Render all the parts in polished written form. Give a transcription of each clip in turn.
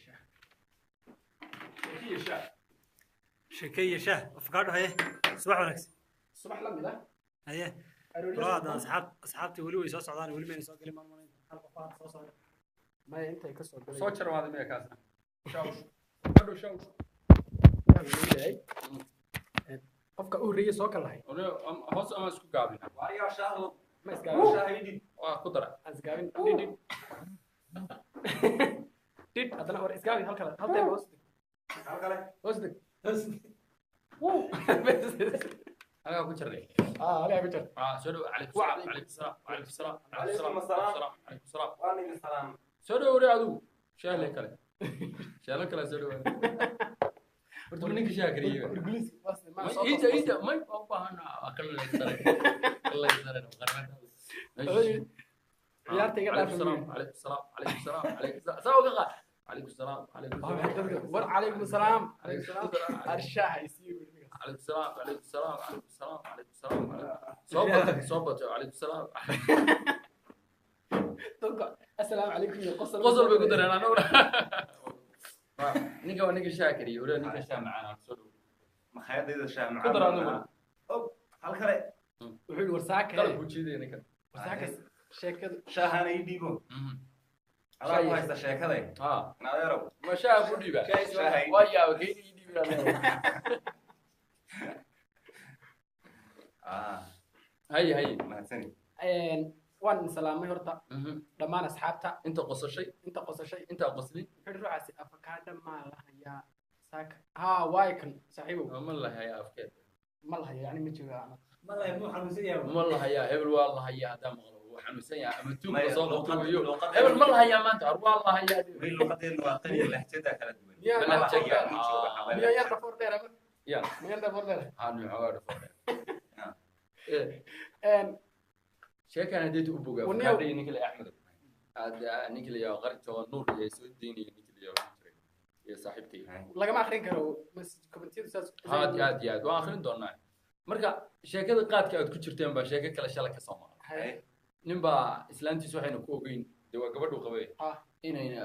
Shaah, sheekiyo shaah. Sheekeeye shaah afkaadho. Haye, subax wanaagsan. Subax la mid ah. Haye. Arooryo. Walaa hadda asxaabtii weli way soo socdaan, weli mayna soo gelin, maan malayn hal qof baa soo socda. Maya, intay ka soo galay. Soo jarmaaday miya kaasna? Shawsh hadhow, shawsh. Leeyahay qofka u horreeyay soo kalahay. Hoos ama isku gaabina. Waaryaa shaahdo. Ma isgaabin. Shaahidi. Waa ku dara. Aan isgaabin. Dhid dhid haddana, war isgaabin hal kale, hal teema hoos deg. Hal kale. Hoos deg. Halkaa ku jarnay. Ah, halkaa ku jar. Ah, soo dhow. Calaykum salaam, calaykum salaam, calaykum salaam, Calaykum assalaam. calaykum salaam. Waan idin salaam. Soo dhow wari adigu, shaahle kale, shaalo kale, soo dhow. Horta ma ninka shaah kariyey? Ingiliis bas ma soo. Ija ija may u baahana kala laysare. Ciyaarta iga dhaaf. Calaykum salaam, calaykum salaam, calaykum salaam, calaykum salaam, saa uga qaad, calaykum salaam, calaykum salaam. War calaykum salaam, calaykum salaam, arshaaha isii. Calaykum salaam, calaykum salaam, calaykum salaam, calaykum salaam. Soo batay, soo batay, calaykum salaam. Dadka assalaamu calaykum iyo qosol. Qosol bay ku dareen. Anaguna ninka waa ninka shaah kariyey waliba, ninka shaah macaan. Soo dhow. Makhaayadayda shaah Ku dar macaan. adigu. Og hal kale. Wuxuu yidhi warsaaka. Qalab ku jiidaya ninkan. Warsaaka sheekadu. Shaahana ii dhiibo. Adaa ku haysta sheekaday. Ah. Naadeerow. Ma shaaha ku dhiiba? Shaaha ii waa yaaba kayga ii dhiiba. Ah. Haye, haye. Mahadsani. Waan salaamay horta dhammaan asxaabta. Inta qosashay. Inta qosashay. Inta qoslin. Wuxuu yidhi ruuxaasi afakaadha maa la hayaa saaka? Haa, waay kan saaxiibow. Ma la hayaa afkeed? Ma la hayo, yani ma jooga ama. Malay muu xanuunsan yahay? Ma la hayaa hebel, waa la hayaa haddaan maqlo wuu xanuunsan yahay ama tuugka Maya, soo qabto weeyo. luuqadda- Hebel ma la hayaa maanta? Har waa la hayaa. Weli luqadeedna waa qani, lahjada kala duwan. Miyaa- Ma la hayaa, ma jooga. Miyaa yar dhafoor dheer ama? Ya. Miyaa dhafoor dheer? Haa, nin xoogaa dhafoor. Ah. Sheekan hadeed u bogaa. Waniyow. Fakaadhay ninka la Axmed aad, ninka la yaabo qarjo nuur iyo soo deynaya, ninka la yaabo jiray iyo saaxiibkay. Lagama akrin karo commentiyadu saas. Aad iyo aad iyo aad waan akhrin doonaa. Marka sheekada qaadka aad ku jirteen baa sheeko kale shalay ka soo maqlay. Haye. Nin baa islaantiis waxayna ku ogeyn dee waa gabadhu qabay Ah. inayna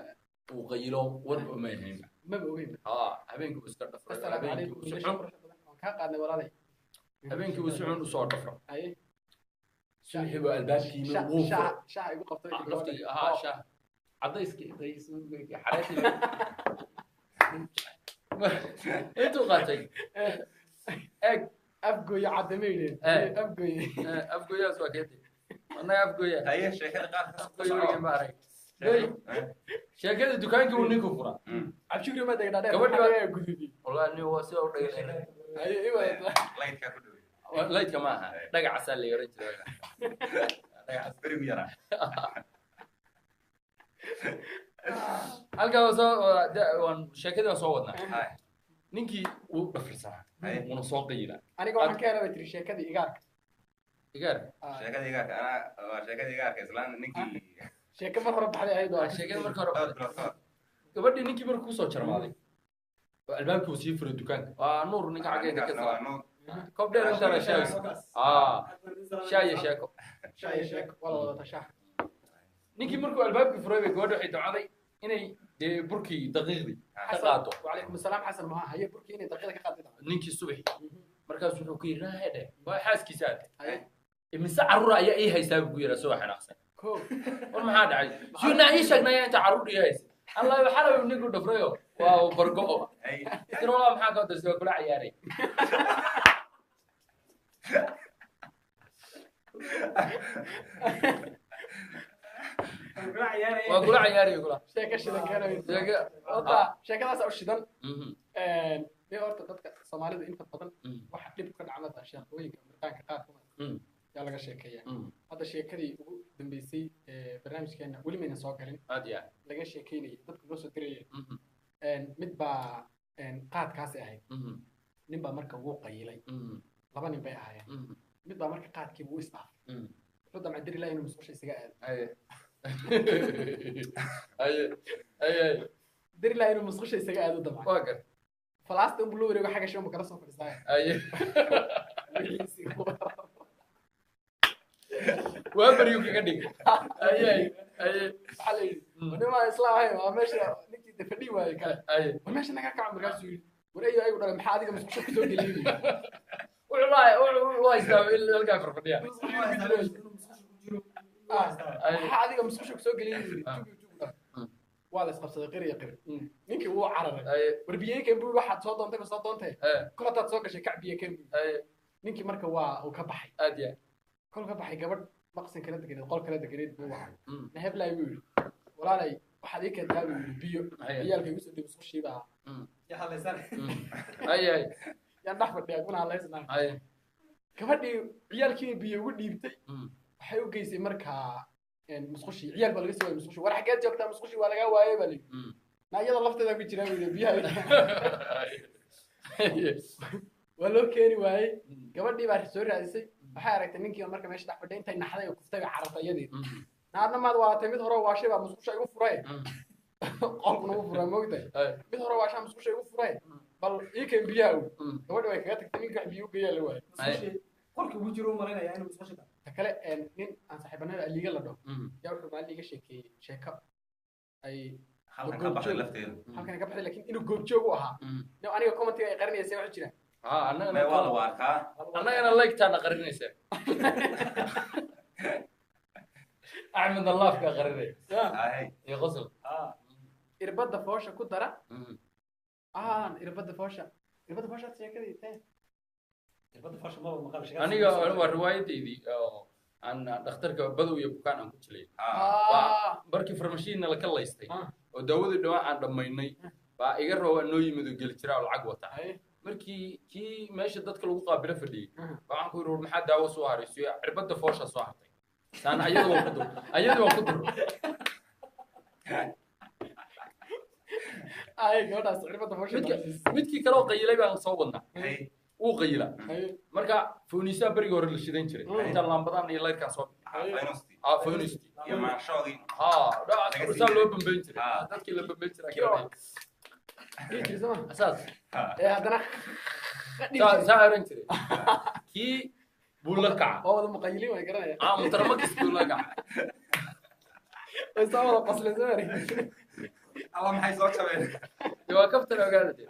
uu qayilo, warba may haynba. Maba ogeyn. Haa, habeenkii uu iska dhafray. Assalaamu Habeenkii calaykum uu si wiilasha xun quruxda badan, waan kaa qaadnay walaalay. Habeenkii uu si xun usoo dhafro. Haye. Subaxii baa albaabkii wuu furay. Shaha igu qabtay. Naftii ahaa shaah cadayskii xareetii intuu qaatay eeg. Afgooye cadde ma yidheen? Afgooye. Afgooyaas waa keentay annaga afgooya. Haye, sheekada qaadka. Afgooya weligeen ma arag. Sheekada dukaankii uu ninku furaa. Cabshugri ma dega dhaadheer. Gabadhi Maxaa gudubiyey? Wallahi nin waa sida u dhagay. Haye, iwa. Laydkaa ku dhawey. Laydka ma aha, dhagacasaa la yaran jiray, dhagacaas. Berigu yaraa. Halkaa waa soo waan sheekadii waan soo wadnaa. Haye. Ninkii wuu dhafirsanaa. Haye. Wuuna soo qayilaa. Aniga waxaan ka helay bay tiri sheekadii igaarka. Igaar. Ah, Sheekada igaarka anaa waa sheekada igaarka islaan ninkii. Sheeko mar hore baxday ahayd waa. Sheekada marka hore. Dhowr bilood ka hor. Gabadhii ninkii markuu kusoo jarmaaday oo albaabkii uu sii furay dukaanka, waa Nuur ninka xaggeena ka Ninkaasna waa sara Nuur. Koob dheer intaana shaah, ah, shaah iyo sheeko. Shaah iyo sheeko waa la wadataa shaah. Ninkii markuu albaabkii furay bay gabadhi waxay damcday inay dee burkii daqiiqdii ka qaado. Wacalaykum asalaam Xasan maha. Haye, burkii inay daqiiqda ka qaadida. Ninkii subaxi markaas wuxuu ku yidhi raahedhe, waa xaaskiisa aad Haye. Imise carruur ayaa ii haystaa buu ku yidhi asagoo xanaaqsan. Koo. War maxaa dhacay siyunaa ii sheegnaya inta carruur ii haysa allah xalay ninku dhafrayo waa bargo-o. Haye. Tir walaa maxaa ka darsi waa kula ciyaaray. Waa kula ciyaaray kula. Sheeko shidan keenay. Sheeko- Horta sheekadaas u shidan. Dee horta dadka Soomaalida inta badan waxa dhib ka dhacmada sheekooyinka Maritaanka qaar kuma yaa laga sheekeeyaa. Hadda sheekadii ugu dambeysay ee barnaamijkeena weli mayna soo galin. Aad iyo aad. Laga sheekeynayay dadku noo soo dirayeen. Mid baa qaadkaasi ahayd. Nin baa marka wuu qayilay. Laba nin bay ahaayeen. Mid baa marka qaadkii wuu isdhaafay. Wuxuu damcay diri lahaa inuu musqusha isaga aado. Haye haye haye. Diri lahaa inuu musqusha isaga aado damcay. Waa gar. Falaasta unbuu la wareego xagga shan buu kala soo fadhiistaaya. Haye. Wixiisii Waa baryu kaga dhig. Haye haye. Waxaa la yidhi nimaa islaam ahayn waa meesha ninkii de fadhii waayey kale. War meesha naga kaco. Markaasuu yidhi, war eyo ayagu dhalay, maxaa adiga musqusha kusoo geliyey? Wuxuu haystaa in halkaa farfadhiya. Maxaa adiga musqusha kusoo geliyey, buu yidhi. Jugi jugu dhalay. Waa la isqabsaday, qir iyo qir. Ninkii wuu cararay. War biyo keen, buu yidhi, waxaad soo doontay ba soo doontay, kol haddaad soo gashay, kac, biyo keen, buu yidhi. Ninkii marka waa uu ka baxay. Aad ya. Kol ka baxay, gabadh maqsin kala deganeed, qol kala deganeed buu wacay. Naheblay, buu yidhi, walaalay, waxaad ii keentaa, buu yidhi, biyo. Ciyaalka igu soo dhib musqushii baa Haye haye. Yaan dhex fadhiyaa kuna hadlaysnaa. Gabadhii ciyaalkii biyo ugu dhiibtay. Waxay u geysay markaa musqushii. Ciyaal baa laga soo waayay musqushii. War xaggeed joogtaa? Musqushii waa lagaa waayay, baa layidhi. Na iyada lafteeda ku jiraa, buu yidhi, biyaha waa loo keeni waayey. Gabadhii baa soo raadisay. Waxay aragtay ninkii oo marka meesha dhex fadhiya. Intay naxday oo kuftay bay carartay iyadii. Naadna maad waalatay? Mid hore waashay baa musqusha igu furay, qolkuna ugu furay, moogtahay. Mid hore waashaa musqusha igu furay, bal ii keen biyaha. Ow, gabadhi way kaga tagtay. Ninka wax biyo u geeyaa la waayay. Qolkii ugu jiro u malaynayaa inuu musqusha tahay. Ta kale, nin aan saaxiibanada aliiga la dhaho yaa wuxuu maalin iga sheekeeyey sheeko ay Halkan ka baxday lafteeda. Halkan ka baxday, laakiin inuu goobjoog u ahaa. No, aniga commentiga ay qarinaysa waxa jira. Annagana Mee, waa lagu arkaa. Annagana like-taana qarinaysa, Axmedna laafkaa qarinaya. Ahay. Iyo qosol. Irbadda foosha ku dara. Aan irbadda foosha, irbadda foosha sheekadii tee? Irbadda foosha maba maqal. Aniga waa riwaayadeydii oo aan dhakhtarka Badow iyo Bukaan aan ku jilay. Markii farmashiina laka laystay oo daawadii dhawaan aan dhammaynay baa iga rooba noo yimid oo geli jiraa oo lacag wata. Markii kii meesha dadka lagu qaabilo fadhiyey baa waxaan ku yidhi, war maxaa daawo soo haray? Siyo cirbadda foosha soo hartay. Saana ayada waa ku dur, ayada waa ku dur. Ay gabadhaas irbadda foosha. Midkii kale oo qayilay baan soo wadnaa. Hay. Wuu qayilaa. Marka fooniisaa berigii hore la shidan jiray, intaan laambadaan iyo layrkaan soo Faynusti. Foonisti. Iyo maanshoodii. Ha, saa loo bambayn jiray. Dadkii la bambayn jiraa garanaya. Dhihi jiray soma? Saas. Ee haddana saa saa oran jiray. Kii buu la kaca. Waa wada muqayiliin, way garanaya. Mutaramakis buu la kaca. Way soo wada qosleen, soo mari. Alla, maxay soo jabeen? Dee waa kaftan, ogaada dee.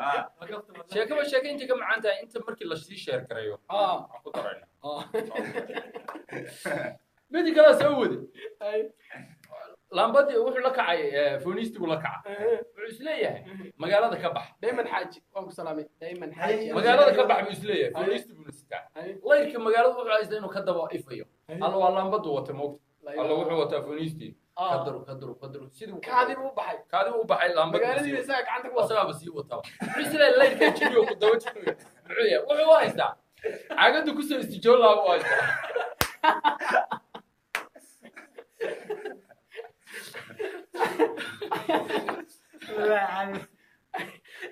Sheekaba sheeke intay ka macaan tahay inta markii la sii sheer gareeyo waxaan ku darayna. Midi kalaa soo waday. Laambadii wuxuu la kacay, fooniistii buu la kaca. Wuxuu isleeyahay magaalada ka bax. Dayman Xaaji, waan ku salaamay, Dayman Xaaji. Magaalada ka bax buu isleeyahay, fooniistii buuna sitaa. Layrka magaalada wuxuu haystaa inuu ka daba ifayo. Alla waa laambadu wata, moogta. Alla wuxuu wataa fooniistii. Ka daro, ka daro, ka daro, sidii Kaadi buu u baxay. Kaadi buu u baxay, laambadii. Magaaladiina isaga gacanta ku wata. Asagaaba sii wataba. Wuxuu isleeyahay layrka jiriyo ku daba jiriyo muxuu yahay? Wuxuu u haystaa caagadu kusoo istijoon lahaa buu haystaa.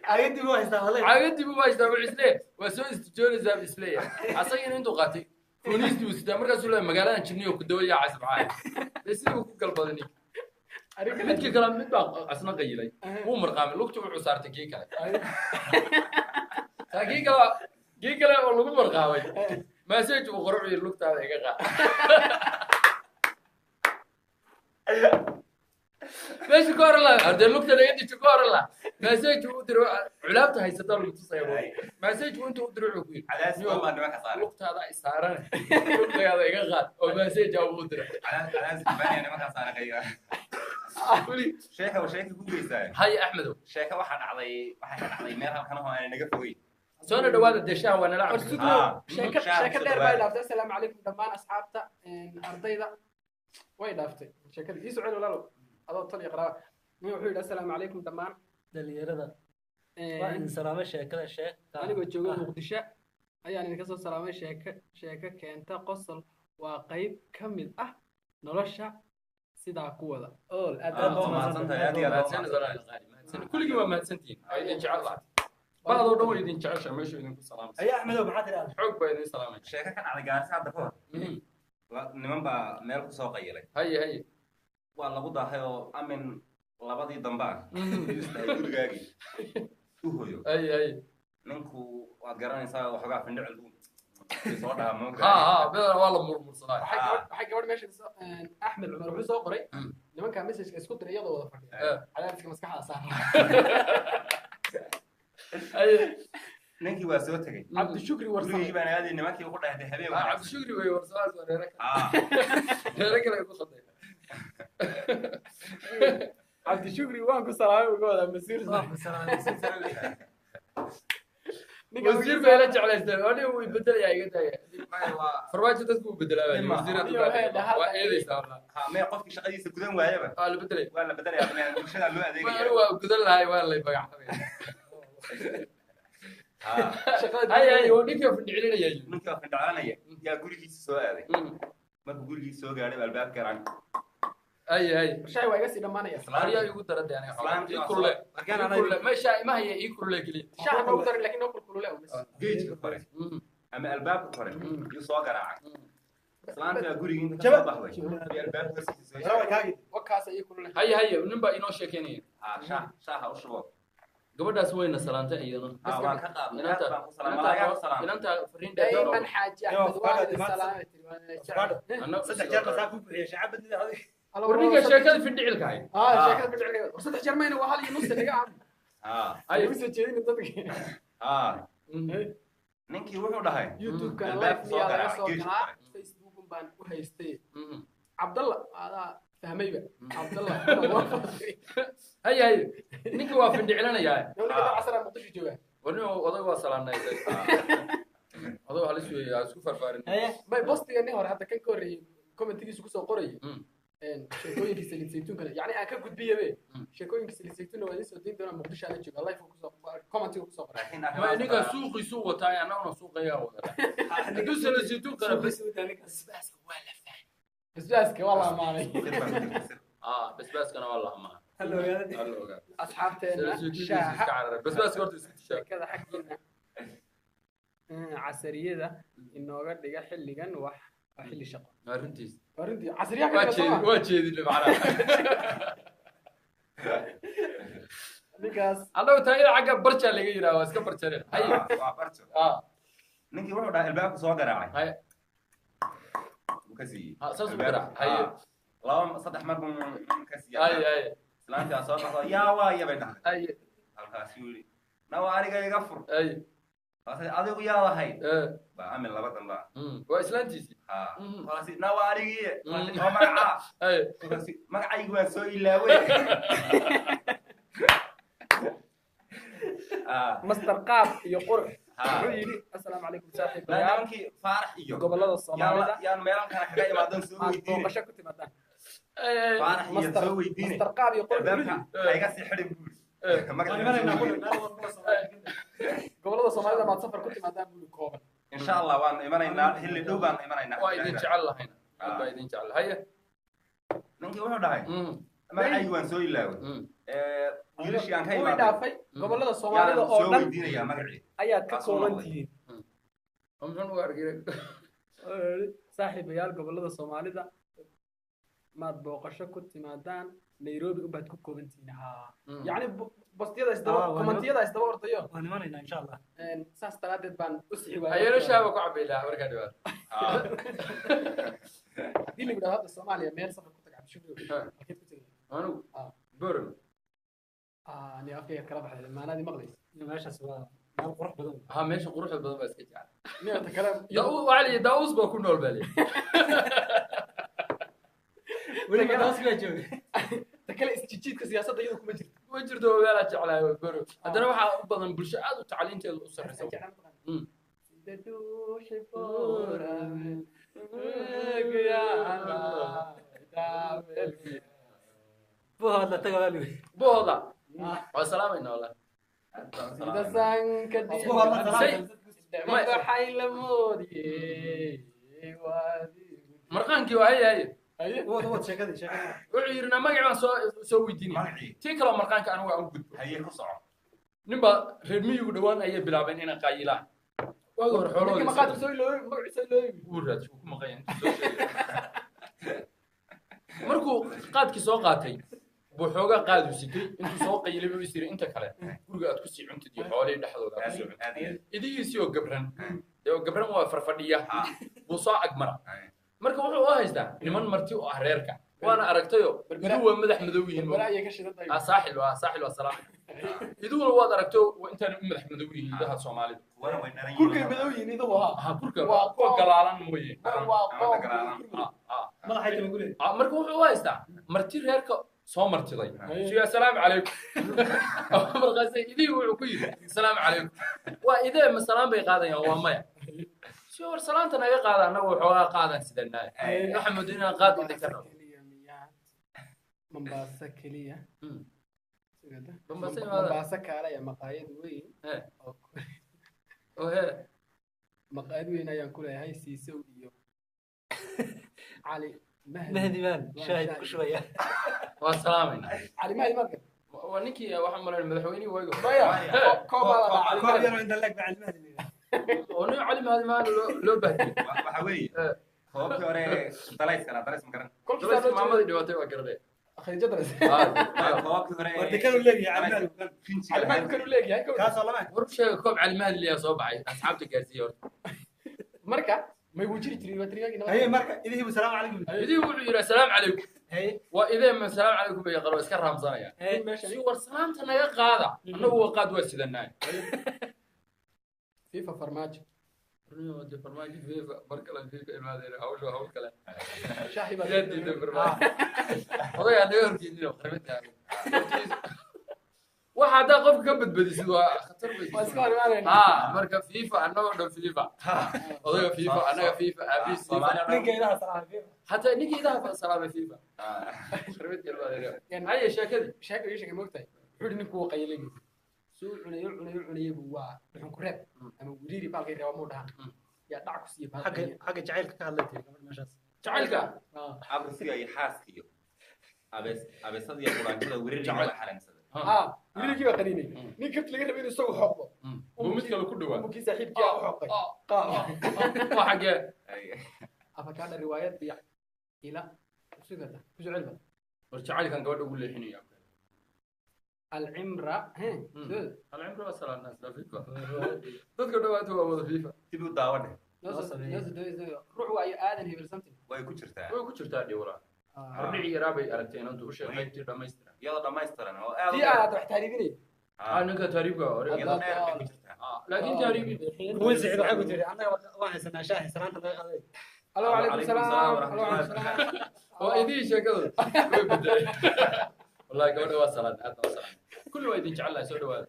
Cagadii buu haystaa walay. Caagadii buu haystaa. Wuxuu isleeyahay waa soo istijoonaysaa buu isleeyahay. Asagina intuu qaatay fooniistii buu sitaa. Markaasuu leeyahay magaaladan jinniyo ku daba yaacaysa maxaa? Dee sidii buu ku galbaday ninka. Arrin kale. Midkii kale, mid baa asna qayilay, wuu marqaamay, lugta wuxuu saartay kii kale. Saa kii kale oo lagu marqaamay message uu qoro, wuxuu yidhi, lugtaada iga qaad. Meesha ku oran lahaa, ardee lugta naga deji ku oran lahaa, message uu u diray. Culaabta haysataa lagu tusaya. Message uu intuu u diray wuxuu ku yidhi, Cadaadis badan baa nimanka saaray. Lugtaada isaaran, lugtaada iga qaad, oo message uu u diray. Cadaadis badan nimanka saaray qayga. Weli. Sheeka waa sheeka ku geysaa. Hay, Axmedow. Sheeka waxaa dhacday, waxay ka dhacday meel halkan oo aan naga fogeyn. Soona dhawaada dee, shaha waa nala War cabsi. sugno. Sheeko Shaah sheeko kusoo dheer bay dhawaada. dhaaftay. Assalaamu calaykum dhammaan asxaabta, ardayda way dhaaftay sheekadii. Ii socon walaalo, adoo tal iyo qaraaba. Nin wuxuu yidhi, assalaamu calaykum dhammaan Dhalinyarada waa idin salaamay. Sheekada sheeg. Anigoo jooga Muqdisho ayaan idinka soo salaamay. Sheeko keenta qosol waa qayb ka mid ah nolosha, sidaa ku wada ool aad. Aad baa mahadsantahay, aad iyo aad baa Mahadsanid walaal qaali, mahadsanid. Kulligii waa mahadsantihiin, waa idin jecel lahay. Bacdoo dhan way idin jeceshahay, meesha idinku salaamaysa. Ayaa Axmedow, maxaa tidhahdaa? Xoog baa idin salaamay. Sheeko ka dhacday Gaarisa hadda ka hor. Niman baa meel ku soo qayilay. Haye haye. Waa lagu daahay oo amin labadii dambe ah. Yuu istaagay, gurigaagii u hoyo. Haye haye. Ninku waad garanaysaa, waxoogaa findhicil buu. Soo dhaha ma Ha ha, badan waa la murmursadaa. Waxay gabadh meesha Axmed Cumar wuxuu soo qoray nimanka message isku diray iyadoo wada fadhiya, cadaadiska maskaxda saara. Haye. Ninkii waa soo tegey. Cabdishukri gurigii Warsame. Baan aaday, nimankii ugu dhahday habeen Ah, wanaagsan. Cabdishukri wey, warsamaas waa reere kale. Reere kale ay ku khalday. Cabdishukri waan ku salaamay, uga wadaa masiir. Ninka Wasiir bay la jeclaysteen, oo nin wuu bedelayaa, iga daaya. Maya, waa Farmaajo dadku wuu bedelaa baa Nima. wasiir hadda Iyo baa waxay dhahaa- waa eedaysaa wallah. Ha, maya, qofkii shaqadiisa gudan waayaba Waa la bedelay. Waa la bedelayaa, maya, bulshada loo Ma adeegaya. anigu waa gudan lahay, waa lay magacabay. Shaqada. Hay hay, oo ninkii findhicilinaya. Ninkii oo findhacanaya yaa gurigiisa soo aaday. Markuu gurigiisa soo gaadhay baa albaabka garan. Hay hay. Shaay waa iga sii dhammaanaya. Aryaa igu dara de aniga xogaa. Islaantii Ii waa kulule. Markaan Ii anaa- kulule. Meesha ima haya, ii kulule keliya. Shaaha noogu daray, laakiin noo kulkulule oo bas. Geejka kore ama albaabka kore yuu soo garaacay. Islaantii baa gurigii inta kasoo baxday iyo albaabka hortiisa soo istaagay. Wakaasa ii kulule. Hay hay, nin baa inoo sheekeynaya. Ha, shaah, shaaha u shubo. Gabadhaas wayna salaantay iyadana. Ha, waan ka qaadnay, aad Inanta baan ku salaam, malaagaa ku salaam. Inanta fariin dheer. Dayman Xaaji Yo, Axmed waa idin Avocado, salaamay tiri, waan idin jeclahay. Anna- Saddex jeer basaa ku buuxiya shacabadnida adiga. Alla, War ninka sheekada findhicilka ahay. Ah, sheekada findhicilka. War saddex jeer mayna, waa hal iyo nus naga ah. Hay. Igu soo jeedin dadka. Ninkii wuxuu dhahay YouTube-ka Albaabka live soo miyaa laga garaac, soo geeska galaa? kore. Facebook baan u haystay. Cabdalla adaa fahmayba. Cabdalla waa fahmay. Hay hay, ninka waa findhicilanayaa. Yow, ninka dad casar ah Muqdisho jooga. War nin odag waa salaamnay, odag halis weeye, ha isku farfaarin. Haye. May postiga nin hore hadda kan ka horreeyay commentigiisa kusoo qorayay. Sheekooyinkii saliid saytuunkana yacni aan ka gudbiyabe. Sheekooyinkii saliid saytuunna waa idiin soo dayn doonaa, Muqdisho aan la jooga live kusoo commentiga kusoo qoray. Laakiin Ma arrimahaas ninka suuqiisuu wataa, annaguna suuqayaa wadana. Hadduu sala saytuunkana basbaaska waa la fahmay. Basbaaska waa la amaanay. Sir baa ku jirta, sir. Ah, basbaaskana waa la amaanay. Hal ogaada. Waa la ogaa. Asxaabteena Sala saytuunkiisa iska shaaha cararay, basbaaska horta iska tishaa. Sheekada xaggiina casariyada inooga dhiga xilligan, wax waa xilli shaqo. Arrintiis Arrintii casriyaha ka waa dhiga jeedi sooma. Waa jeedinay macnaha. Ninkaas Annagu taayada xagga barjaa laga yidhaha, waa iska barjareen. Hay. Waa barjo. Ah. Ninkii wuxuu dhahay albaabka soo garaacay. Hay. Wuu ka siiyey. Ha, saas u Albaabka. garaac. Haye. Laba saddex mar buu ka siiyey. Hay hay. Islaantii baa soo baxdo, yaa waaya bay dhahday. Hay. Halkaasuu yidhi, nawa aniga iga fur. Hay. Kaasay, adigu yaa lahayd? Eh. Baa amin laba damba. Waa islaantiisii. Ha. Kaasi, nawa anigii. Oo magacaa? Hay. Kaasi, magacaygu waan soo ilaaway. Master Qaab iyo Qurux Ha. wuxuu yidhi assalaamu calaykum saaxiibayaal Nimankii Faarax iyo gobollada Soomaalida yaan meelan kale kaga imaadan soo aad weydiine. booqasho ku timaadaan. Hay hay. Faarax iyo Master soo weydiine. Master Qaab iyo Qurux wuxuu Albaabka yidhi ha iga sii xidhin buuri. Waan Magacayga imanaynaa soo kulli weydiine. meel walba oo Soomaaliya. Gobollada Soomaalida maad safar ku timaadaan buu yidhi kooban. Insha Allah waan imanaynaa, xilli dhow baan imanaynaa. Waa idin jecel lahayna, aad baa idin jecel. Haye. Ninkii wuxuu dhahay magacaygu waan soo ilaaway. Wiilashii aan ka Wuu imaaday dhaafay gobollada Soomaalida yaan oo soo dhan weydiinayaa magacii. ayaad ka Waa soo kooban noqday. tihiin. Muxuu uga argay? Saaxiibayaal, gobollada Soomaalida maad booqasho ku timaadaan, Nairobi ubaad ku kooban tihiin. Haa, yacni bostiyada isdaba Ah, waa kommentiyada isdaba ordayo. Waan imanaynaa insha Allah. Saas daraaddeed baan u sixi waayay. Ayana shaaba ku cabaylaa markaa dhibaat. Haddii lagu dhahdo hadda Soomaaliya meel safar ku tag, Cabdishukri, halkeed ku tegay? Anigu Ah. Boran. Ah, ni afkaygaad kala baxday, maanaadii maqlaysa. Iyo meeshaas waa meel qurux badan. Ha, meesha quruxda badan baa iska jecel. Ni ta kale. Waxaa la yidhi Daawus baa ku nool baa la yidhi. Weliba daas baa jooga. Ta kale isjijiidka siyaasadda iyadu kuma jirto. Ma jirto, meelaa jeclahay waa Boran. Haddana waxaa u badan bulsho aad u tacliinteedu u sarreysa. Sida dhuuxi boorame, Buhood la taga waa lagu. Booda waa salaamayna wallah. Sida sanka Buhood la Say- salaam. waxay la moodiyey Marqaankii waa haye haye. Haye. Wad wad sheekadii sheekadii. Wuxuu yidhi na magac baan soo weydiinay. Magacii. Tii kaloo marqaanka anigu aan u gudbo. Haye, ku soco. Nin baa reer miyigu dhowaan ayay bilaabeen inay qaayilaan. Waagi hore Ninkii xoolahooda maqaadka soo iloobay, magaciisa soo iloobay. Wuu raadsi, wuu ku maqan yahay intuu soo sheegay. Markuu qaadkii soo qaatay Buu xoogaa qaadu sitay intuu soo qayilay buu is yiri inta kale guriga aad ku sii cuntid iyo xoolihii dhexdooda aad ku sii cuntid. Idihiisii oo gabran, dee oo gabran waa farfadhiya, buu soo agmara. Marka wuxuu u haystaa niman marti u ah reerka, waana aragtayo iduhu waa madax madow yihiin. Berbera ayay ka shidan tahay. Ah, saaxil waa saaxil, waa salaam. Iduhuna waad aragtayo waa intaan u madax madow yihiin idaha Soomaalida. Kuwana way dharan. Kurkay madow yihiin iduhu haa. Ah, kurka Waa kuwa qoom. Galaalan mooye. Waa Ama qoom. dagaalan. Ah, ah. Madaxay tama guleed. Ah, marka wuxuu u haystaa marti reerka soo martiday. Siyo assalaamu calaykum. Markaasay idihii wuxuu ku yidhi assalaamu calaykum. Waa idee, ma salaam bay qaadayaan? Waa maya. Siyo war salaanta naga qaada, annagu waxoogaa qaadaan sidanaa, waxaan moodaa inaan qaad idinka rabo. Keliya miyaad Mombasa keliya? Sugada. Mombasa imaada. Mombasa kaalaya maqaayad weyn oo Oo hee. Maqaayad weyn ayaan ku leeyahay Siisow iyo Cali Mahdi. Mahdi baan Waa shaahid shaahid. ku shubaya. Waa salaamayna. Cali Mahdi maad gar Waa ninkii waxaan malayn madaxweynihii waagi hore. Maya, koobaa la dhahaa Cali Koob Mahdi. yaroo inta leeg baa Cali Mahdi la yidhaahdaa. Oo nin Cali Mahdi maan loo bahdiyey. Waxa weeye koobkii hore dalayskana dalays ma garan. Kolkiisaa Dalayska loo jeedo. maamadii dhibatay waa garanay. Khadiija Dalas. Koobkii hore War dekadu leegyahay Cali Mahdi kan. rinjiga. Cali Mahdi kanuu leegyahay kow. Kaasoo lama War sheega, koob Cali Mahdi liyaa soo baxay, asxaabta gaarsiiya horta. Marka may wuu jiri jiray waa tirigaagii nabad. Haye, marka idihiibu salaamu calaykum. Idii wuxuu yidhi assalaamu calaykum. Haye. Waa idee, ma salaamu calaykum bay yaqaan, waa iska raamsanaya. Haye. Meesha Si war salaamta naga qaada, annagu waa qaad waa sidanaa. FIFA farmaajo. Farmaajo FIFA mar kale FIFA imaadeen, hawsha hawl kale. Shaahi baa. Yaa diiday farmaajo, odagaa naga horjeedin kharbinta. Waxa haddaa qofka ka badbadisid waa khatar bay. Waa iska hor imaanayna. Ah, marka FIFA annagoo dhan FIFA, odayga FIFA, annaga FIFA, aabihiis FIFA. Ninka idaha salaamay FIFA. Hataa ninka idaha salaamay FIFA. Kharbid galbaad. Haye, sheekadii. Sheeko ii sheegay moogtahay, wuxuu yidhi ninku wuu qayilay buu suu cunayey cunayey cunayey buu waa dhuxun ku reeb ama wiriiri baalkay reeba muu dhahan yaa dhac ku siiyey baal. Xagga jacaylka ka hadlay tiri gabadh meeshaas. Jacaylka. Abrisiga iyo xaaska iyo abees abeesada iyo quraanjada weririga waa xalansaday. Ah, wiriirigii baa qaniinay. Nin kabti laga rabay inuu isagu xoqdo Buu mid kale ku dhawaa. buu kii saaxiibkii ah u xoqay. Qaab. Waa xaggee? Afakaadha riwaayad iyo ila sugata ku soo celba. War jacaylkan gabadha ugu leexinaya. Alcimra he. Alcimra waa salaam naas la FIFA. Dadka dhawaata waa wada FIFA. Dib u daawadhe. Noo soo ruux waayo aadan hebel something. Way ku jirtaa. Way ku jirtaa dhiwra. Hordhici yaraa bay aragtay inantu u sheeg qaybtii dhammaystiran. Iyadoo dhammaystiran oo aad tii aad wax taariibinay. Ah, ninka taariibka hore. Iyadoo dheer bay ku jirtaa. Ah, laakiin taariibi Kuwan Siciid waxay ku tiri annaga waan haysanaa shaahi salaanta naga qaaday. Alo calaykum salaam, alo calaykum salaam. Waa idin sheekadu way bedelay. Wallahi gabadha waa salaan, aad waa salaan, kulli waa idin jecelahay, soo dhawaada.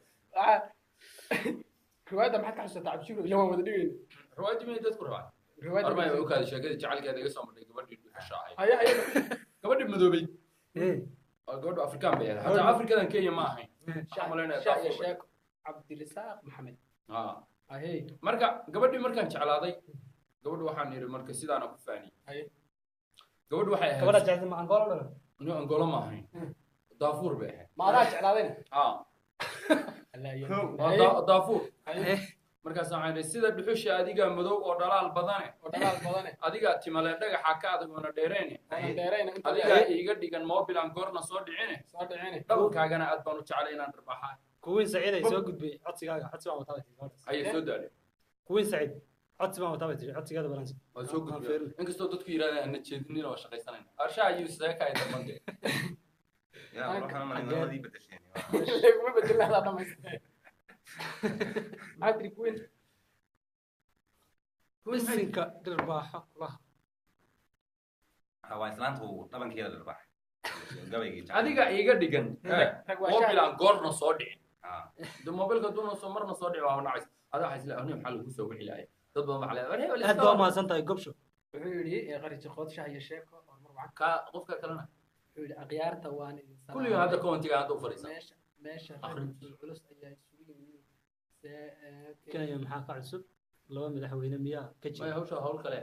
Riwaayadda maxaad ka xasuusataa, Cabdishuur? Ila waan wada dhigayna. Riwaayadii miyay dadku rabaan? Riwaayadda. Armay u kaadi sheekadii jacaylkeeda iga soo martay gabadhii dhuxusha ahayd. Haya haya. Gabadhii madoobay. Oo gabadhu Afrikaan bay ahayd, hataa Afrikadan Kenya ma ahayn, waxaan malaynayaa. Shaah iyo Darfur bay. Sheeko Cabdirisaaq Maxamed. Ah. Ahey. Marka gabadhii markaan jeclaaday gabadhu waxaan yidhi marka sidaana ku faaniyey. Haye. Gabadhu waxay ahayd Gabadha jecel ma Angola dhalan. Nin Angola ma ahayn, Daafuur bay ahayd. Ma adaa jeclaadayna? Ah. Allah iyo. Waa Daafuur. Haye. Markaas waxaan idhi sida dhuxusha adigaa madow oo dhalaal badane. Oo dhalaal badane. Adigaa timale dhagaxa ka adag oona dheereyne. Oonan dheerayna inta. Adigaa iiga dhigan moobilan goorna soo dhicine. Soo dhicine. Dhabarkaagana aad baan u jeclay inaan dharbaaxaa. Kuwan Siciid ay soo gudbay codsigaaga, codsi baan wataa bay tiri gabadhaas. Ayay soo daadhay. Kuwan Siciid codsi baan wataa bay tiri, codsigaada balansi. Waa soo gudbay, inkastoo dadku yidhahdeen ana jeedinina waa shaqaysanayna arshaha iyo seeka ay dambante. Yaa waxaan malay labadii bedesheen. Laguma bedelin adaa dhamaystay. Maxaa tiri kuwin? Bisinka dhirbaaxo kulaha. Waa islaanta uu dhabankeeda dharbaaxay gabaygii jacayl. Adigaa iiga dhigan Rag waa shaah. moobilan goorna soo dhicin. Ah. De moobilka duuna soo marna soo dhici waa nacaysa, adaa waxaa isla aniga maxaa lagu soo wici lahay, dad badan waxaa leedahay war hebel. Aad baa umahadsan tahay gobsho. Wuxuu yidhi qari jiqood shaah iyo sheeko horumar wacan. Ka qofka kalena. Wuxuu yidhi akhyaarta waan idin salaamay. Kulliga hadda commentiga hadda u fadhiisan. Meesha rag Akhrinta. culus ayaa isugu yimid. Kenya maxaa ka cusub? Laba madaxweyne miyaa ka May jira? Hawsha hawl kale.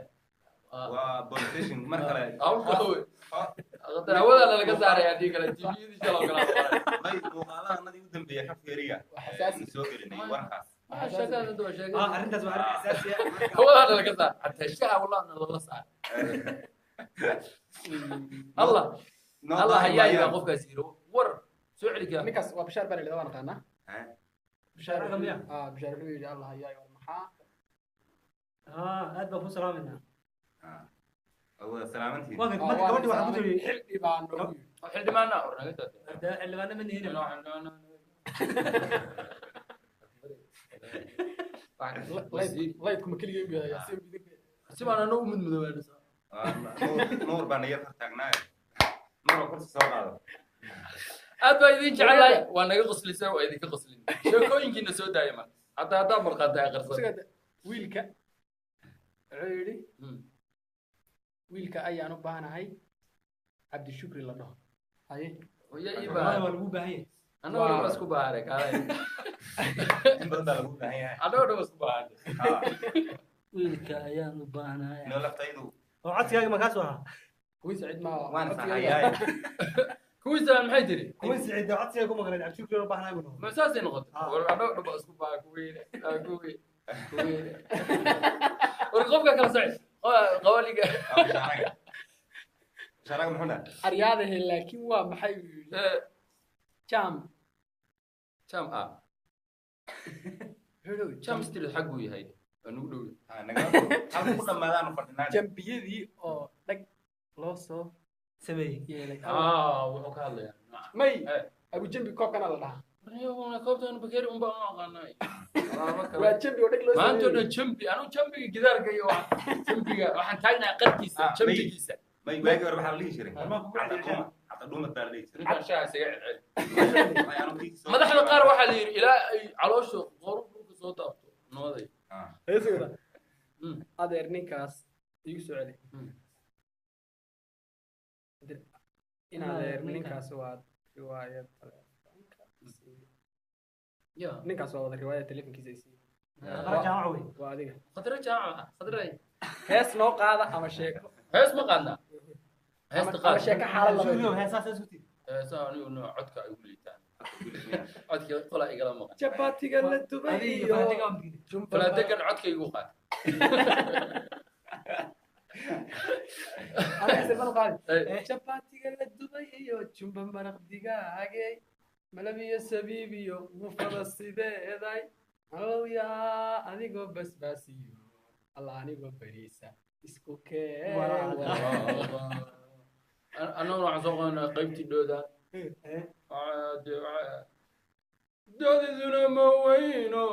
Waa police station mar kale. Hawl kale wey. Khatar hawada laga saaray haddii kale tviyadii shaloo kale aan qoray. May muuqaalahanadii u dambeeyay ka fiiriya. Waa xasaasi. Soo gelinay warkaas. Ah, sheekada hadda waa sheekada. Ah, arrintaas waa arrin xasaasi ah. Hawada laga saaray hataa shaha wallah nalala saaray. Allah Noo Allah daahi hayaa maayaan. qofkaas yiro. War soo celi kaa. Ninkaas waa Bishaar baa la yidhahdaa, waan aqaanaa. Bishaar Bishaar miya? Ah, Bishaar wuxuu yidhi, Allah hayaay, war maxaa? Haa, aad baan ku salaamayna. Wada salaamantiin. Waa marka gabadhi waxaa ku tiri xildhi baa noogu yidhi. Xildhibaana war naga taatay. Hadda xildhibaano ma nihin. Laydku ma keligay u yahay si idinka? Si baan anoo u mudmudoobaanaysaa. Nuur baa nayar hor taagnaayo. Nuur oo kursi soo qaado. Aad baa idin jecelahay, waa naga qoslisay, waa idinka qoslin. Sheekooyinkiina soo daaya marka hadda haddaa marqaata aqarsan. Isaga wiilka wuxuu yidhi, wiilka ayaan u baahanahay Cabdishukri la dhaho, haye. Ya ii waa baahan. Waa lagu baahan yahay. Annagoo dhan baa isku baahane, kaalay. In badan baa lagu baahan yahay. Annagoo dhan baa isku baahane. Wiilka ayaan u baahnahay. Noo laftaydu. Oo codsigaaga ma kaasoo ahaa? Kuwii Saciid ma Waan codsiga saxayaay. Kuwiisaan maxay tiri? Kuwii Siciid codsiga ku maqleen, Cabdishukri oo baahnahay buu noqday. Ma saasay noqotay? Ah. War annagoo dhan baa isku baahan, kuwiine kuwii kuwiine. War qofka kala soci qawaliga. Bishaaraga. Bishaaraga muxuu dhahay? Aryaadahe, laakiin waa maxay buu yidhi jam? Jam ah. Wuxuu yidhi Jam street xagguu yahay, waa nagu dhow. Halka ku dhammaadaanu fadhinaa. Jambiyadii oo dhag loo soo sameeyey yeelay. Ah, wuxuu ka hadlayaa May Eh. Abujambi koobkana la dhahaa. Koobtan bakeeri unbaa u aqaanay. Alaabo kale. Waa jambi oo dhag loo Maanta oo sameeyey. dhan jambi, anuu jambiga gidaarka iyo jambiga waxaan taagnahay qarkiisa. Ah, jambigiisa. May, waagii hore waxaa la dhihi jiray Arrimaha kugu Cadda celceliya. dhuumad, cadda dhuumad baa la dhihi jiray. Ninkaan shaaha isaga celceli. May, anu kii soo- Madaxda qaar waxaa la yidhi ilaa ay caloosha qoru dhulka soo taabto nooday. Heesagada. Adeer, ninkaas igu soo celi. In adeer, ninkaas waa riwaayad taleefanka isiiye. Ya. Ninkaas waa wada riwaayad taleefankiisa isiiye. Khadra Jaamac wey. Waa adiga. Khadra Jaamaca, khadray. Hees noo qaada ama sheeko. Hees ma qaadnaa, heesta ama qaad. Sheeko xaalad Cabdishukri laba. oo heesaas isku tiri. Heesaha anigu nooc codka ay ugu liitaan, codka qola igala maqan. Jabatiga la dubay Adiga iyo iyo Falaatiga waa midgine. Falaadegan codka igu qaad. Aniga sirban qaadi. Ay. Jabatiga la dubay iyo jumba maraq digaagay, malab iyo sabiib iyo mufada sideeday, alowyaa adigoo basbaasiyo, alla anigoo bariisa isku keen. Annaguna waxaan soo qabanaa qaybtii dhooda. Doodiduna ma weyno,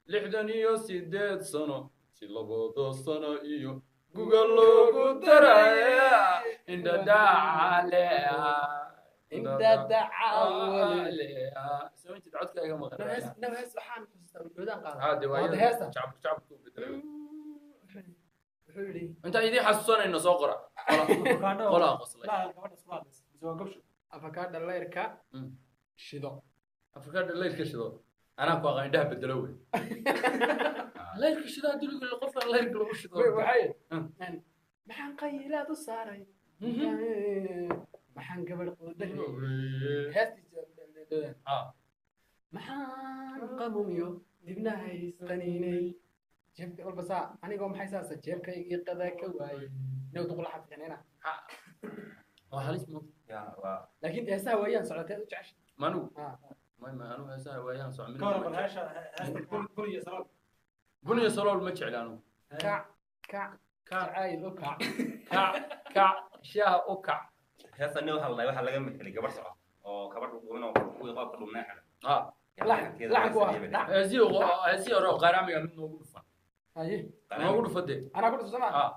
68 sano si labada sano iyo guga loogu daraya indhadhacalea. Indha dacawale. Soo jeed, codka iga maqan. Naw hees waxaan xusuustaa dhoodaan qaada. Haa, dee waa Hadda iyada. heesta. Jacbur jacburka u bedelay. Wuxuu yidhi Intaan idiin xasuusanayno soo qora. Avocado. Qolaa qoslay. La gabadha isku hadlaysa. Mise waa gabsho. Afakaadha leyrka shido. Afrikaadha leyrka shido, anaa ku aqaan, indhaha bedelo wey leyrka shido haddii lagu yidhi qofka leyrka lagu shido. Waxay maxaan qayilaad u saaray, maxaan gabadh quudahay heestiisa, maxaan qamumiyo dibnaha isqaniinay, jeebka walba saa anigoo maxay saasa jeebkaygii qadaa ka waayey new duqula xafiixnayna. Waa halis mo. Ya, waa. Laakiin heesaha waayaan socoteed u jecesha. Manugu Ah. may anu heesaha waayaan socmin. Ka waran bal heesha heesta bur iyo salool. Bun iyo salool ma jecli anugu. Kac kac. Kac. Jacayl u kac. Kac kac, shaaha u kac. Heesta nin waxaa la dhahay waxaa laga metelay gabar socota oo gabadh dhuuban oo kuwii qoobka dhuubnaa xidhan. Laxan- laxanku waa laxan. Heesihii heesihii hore oo qaaraamiga mid noogu dhufan. Haye. Noogu dhufa dee. Anaa ku dhufsama. Ah.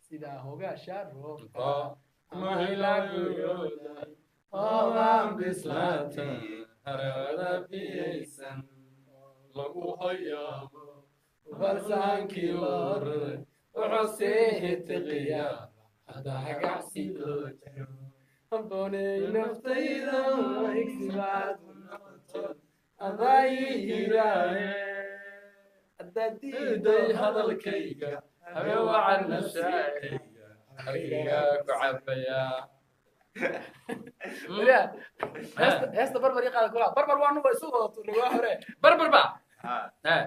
Sidaa hogaasha roobka Ah. ama hilaaguyoday Oobaan bislaatan harada biyaysan lagu hayaamo, balsaankii loo raray wuxuu sii hitiqiyaa hadda hagacsi loo jiro, Habbooney naftayda igsibaad u noqoto adaa ii hiraaye haddaad diiday hadalkayga, habeen wacan nafsaakayga halkaygaa ku cabayaa. Waliyaa, heesta barbar ii qaada kula barbar waa nuba isu wada tuurnay waa hore. Barbar ba. Ah. He,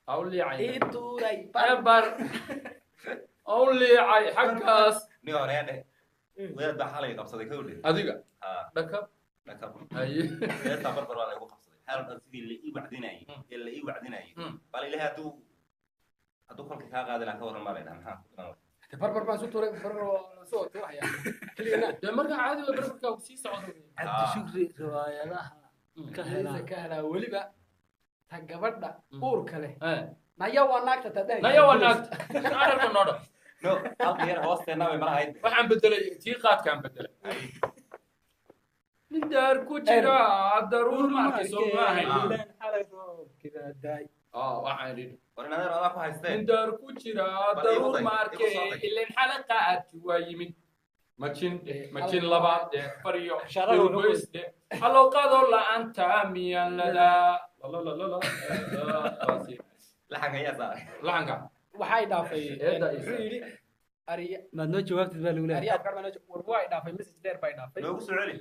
ha u liicay. Ii tuuray. Barbar ha u liicay xaggaas. Nin hore dheh. Wadaad baa xalay qabsaday kawdhe. Adiga? Haa. Dhakab. Dhakab. Haye. Heestaa barbar baa laygu qabsaday. Xaal dhan sidii la ii wacdinayay ee la ii wacdinayay. Bal Ilaahay hadduu kolka kaa qaadi lahaa ka warran baa la yidhaha, maxaa ku dhiman? Barbar baan isu tuuray, barbar waa soo tuuraya keligana. Dee marka caadi waa barbarka uu sii socdo. Cabdishukri riwaayadaha ka heesa helaa ka helaa weliba ta gabadha uurka leh. Naya naya waa naagta tadahay. Naya waa naagta ararka noo dhan. No, halka yar hoosteenna bay malahayd. Waxaan bedelay tii qaadkaan bedelay. Nin daar ku jira daruur ma arkayso, ma ahayn. Xalay roobkii baa daay. Waxaan idhi War in adeer adaa ku haysteen. Nin daar ku jira Bal igu daruur day, ma igu arkay soo day. Ileen xalaqa aadki waa yimid majin dheh, majin labaad dheh, faryo Sharaga wuxuu dhulgoys dheh, hallow qaadoo la'aanta miyaan ladaa lalalala. Laxanka ayaa saaray. Laxanka Waxay dhaafay. Eedda Muxuu isa. yidhi ariya? Maad noo jawaabtid baa lagu leeyahay. Ariya afkaar baa war waa dhaafay, message dheer baa dhaafay. Noogu soo celi.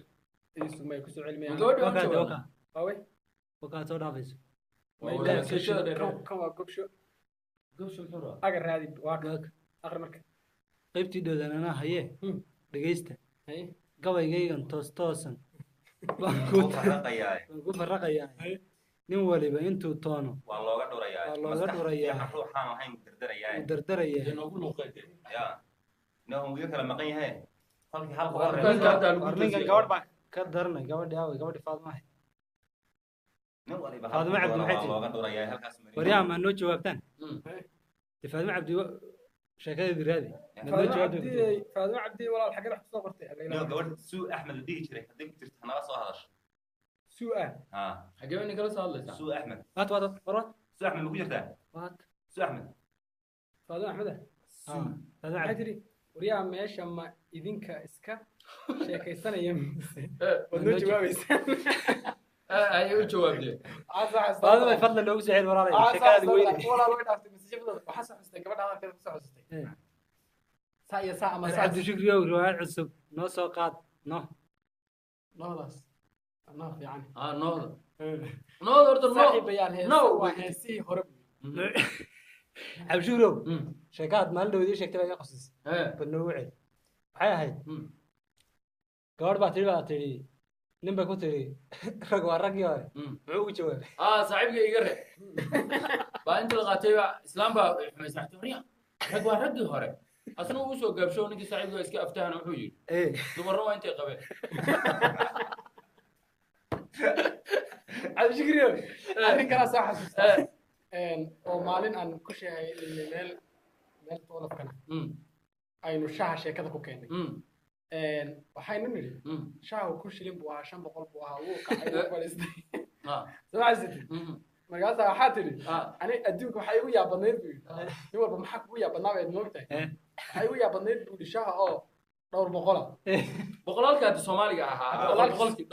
Isumay ku soo celmaya. Gabadhi Wakaa waan de jawaabay. wakaa. Waawe. Wakaa soo dhaafayso. Waa wadaagashada dheer. Kan waa gobsho. Gobsho muxuu rabaa? Agar raadi waa kan. Waaka. Aqri marka. Qaybtii dhowdan anaa hayee. Dhegaysta. Haye. Gabaygaygan toos toosan baan Wuu ku farraqayaa. baan ku farraqayaa. Nin waliba intuu toono Waa looga dhurayaa. Waa looga Maskax dhurayaa. fiican ruuxaan lahayn dardarayaa. Uu dardarayaa. Dee noogu luuqay dee. Ya. No, wiil kala maqan yahay. Kolkii hal War qof ninka- reebo. hadda lagu War ninkan toosiyay. gabadh baa ka daranay, gabadhii aaway, gabadhii Faadma ahayd. Nin waliba hal Faadimo qof Cabdi doono maxay waa tiri? looga dhurayaa halkaas marin. Waryaha maa noo jawaabtaan? Dee Faadimo Cabdi sheekadeedii raadi. Maad noo Faadimo jawaabtay Cabdi ku tiri. Faadimo Cabdi walaal xagee wax kusoo qortay? No, gabadh Suu Axmed la dhihi jiray haddii ku jirto hanala soo hadasho. Su'a. Haa. Xagee bay ninkala soo hadlaysaa? Suu Axmed. Waat waat war waat. Suu Axmed ma ku jirtaa? Waat. Suu Axmed. Faadimo Axmed ah. Ah, Faadimo Maxay Cabdi. tiri? Waryaha meesha ma idinka iska sheekaysanaya mise waad Noo noo jawaabaysaan? Ayay u jawaabdeen. Faadimo bay fadlan noogu soo celi walaalay. Sheekadaadi weyne. Walaal way dhaaftay message-yadooda. Waxaa soo xusutay gabadha hadalkeeda ku soo xusutay. Saa iyo saa ama War saa. Cabdishukri ow riwaayad cusub noo soo qaad no. Noodaas. Noo fiican. Nooda nooda horta noo. Saaxiibayaal heesa No. waa heesihii hore. Cabdishukri ow sheekaad maalin dhow idii sheegtay baa iga qosisay. Bal noogu celi. Waxay ahayd gabadh baa tiri nin bay ku tiri rag waa raggii hore, muxuu ugu jawaabay? Saaxiibka iga re baa inta la qaatay baa islaam baa xumaysay warya rag waa raggii hore, asna uu soo gaabsho ninkii saaxiibka iska aftahana wuxuu yidhi dumarna waa intay qabeen. Cabdishukri ow arrin kalaa soo xasuustaa oo maalin aan ku sheegay meel toolafkana aynu shaha sheekada ku keennay. Waxaynu nidhi shaha ku shilin buu ahaa, 500 buu ahaa, wuu kacay, wuu fadhiistay. Soo xasuusatid? Markaasaa waxaa tidhi ani adduunka waxaa igu yaabadnayd buu yidhi nin walba maxaa kugu yaabadnaa baad moogtahay, waxaa igu yaabadnayd buu yidhi shaha oo dhowr boqola. Boqolaalka hadda Soomaaliga ahaa. Boqolaalka- Boqolkii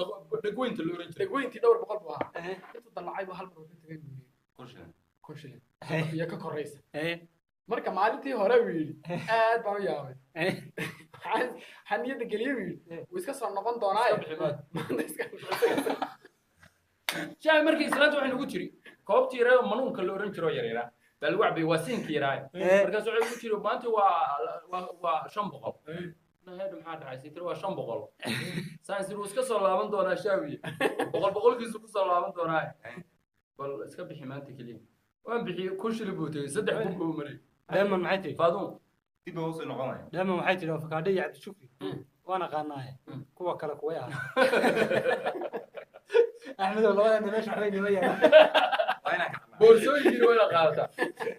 dhegweynta la oran jiray. Dhegweyntii dhowr boqol buu ahaa, intuu dallacay buu hal mar wuxuu tagay buu yidhi Ku shilin. 1000 shilin iyo ka koraysa. Marka maalintii hore buu yidhi aad baan u yaabay. Waxaan niyadda geliyey buu yidhi wuu iska soo noqon doonaaye. Iska bixi maad. Maanta iska Shaay markii islaanta waxay nagu tiri koobtii yaree oo manuunka la oran jiro yaryara baa lagu cabay, waa siinka yaraa. Markaas waxay ugu tiri maanta waa 500. Naheedhu maxaa dhacay? Sii tiri waa 500. Saan sir wuu iska soo laaban doonaa shaawiye, boqol boqolkiisu ku soo laaban doonaa, bal iska bixi maanta keliya. Waan bixiyey, 1000 shilin buu tegey, 3000 buu marayay. Dheeman maxay tiri? Faadumo. Dib buu usoo noqonaya. Dheeman waxay tiri afakaadho iyo Cabdishukri waan aqaanaaye, kuwa kale kuway ahaa Axmedow labadana meesha waxbay nima yahay. Waa inaan kacnaa. Boorsooyinkiina waa ina qaadataa.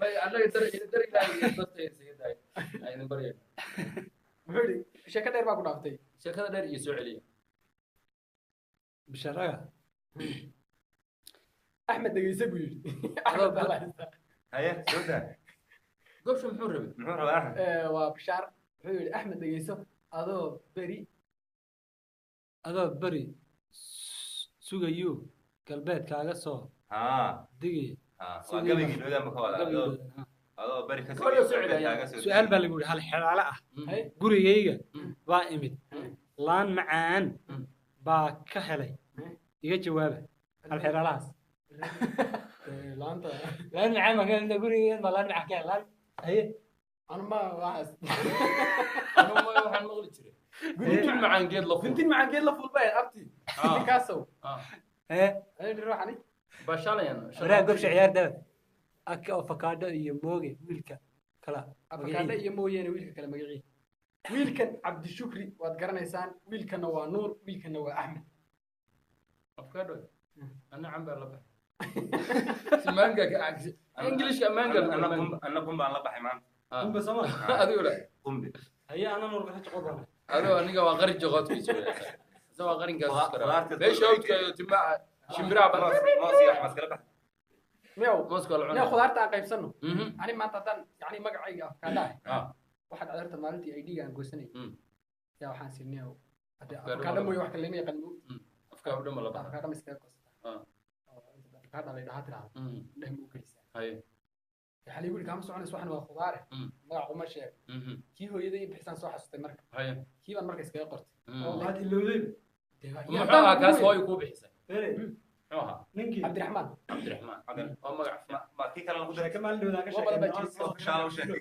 May annaga dar dar ilaahay iyo darta isaga daay aan idin baryayna. Muxuu yidhi? Sheeko dheer baa ku dhaaftay. Sheekada dheer iyo soo celiya. Bisharaga. Axmed dhegeyse buu yidhi. Axmed baa la haystaa. Haye, soo daa. Gobsha muxuu rabay? Muxuu rabaa Axmed? Waa Bishaar, wuxuu yidhi Axmed dhegeyso adoo beri Adoo beri sugayuu galbeedkaaga soo Haa. digi. Haa, waa gabaygii dhowdaan buu ka wadaa. Adoo beri ka Gabadha soo celi ayaa. kaaga soo Su-aal baa lagu yidhi hal xelaale ah. Haye. Gurigayga baa imid laan macaan baa ka helay, iga jawaaba hal xelaalahaas. Laanta Laan macaan baa ka helay gurigayga, baa laan macaan ka helay laan haye. Anu ma waxaas. Anu ma waxaan maqli jiray guntin macaan geed la fuul. Guntin macaan geed la fuul bay abti. Ninkaasow. Ayuu ruuxani. Bashalayan. Waraa gobsha ciyaar daba. Aka avocado iyo mooge wiilka kala. Avocado iyo mooyene wiilka kala magacii. Wiilkan Cabdishukri waad garanaysaan, wiilkana waa Nuur, wiilkana waa Axmed. Avocado. Ana camba la baxay. Manga ka English ka manga. Ana qumba la baxay maanta. Qumbe sama. Adigu la. Qumbe. Haya ana Nuur ka shaqo doona. Adigu aniga waa qarin joqodkiisa. Isaga waa qarinkaas iskara. Meesha hawdka iyo timaha shimbiraha baa moos iyo axmed kala baxay. Meew mooska la cunaa. Meew khudaarta aan qaybsano. Ani maanta haddaan yani magacayga avocado ah. Waxaad cadarta maalintii ID-ga aan goosanay. Yaa waxaan siinay avocado mooye wax kale lama yaqaan moog. Avocado ma la baxay. Avocado ma iskaga goosataa. Avocado la yidhaha tiraahdo. Indhaha ma u gelisaa. Haye. Waxaa la igu yidhi kaama soconayso waxan waa khudaare. Magac uma sheeg. Kii hooyada ii bixisaan soo xasustay marka. Haye. Kii baan marka iskaga qortay. Oo waad ilowday. Muxuu ahaa kaas hooyo kuu bixisay? Muxuu ahaa? Ninkii Cabdiraxmaan. Cabdiraxmaan. Oo magac fiican. Ma kii kale lagu daray ka maalin dhowdaa ka sheekay. Shaalo sheekay.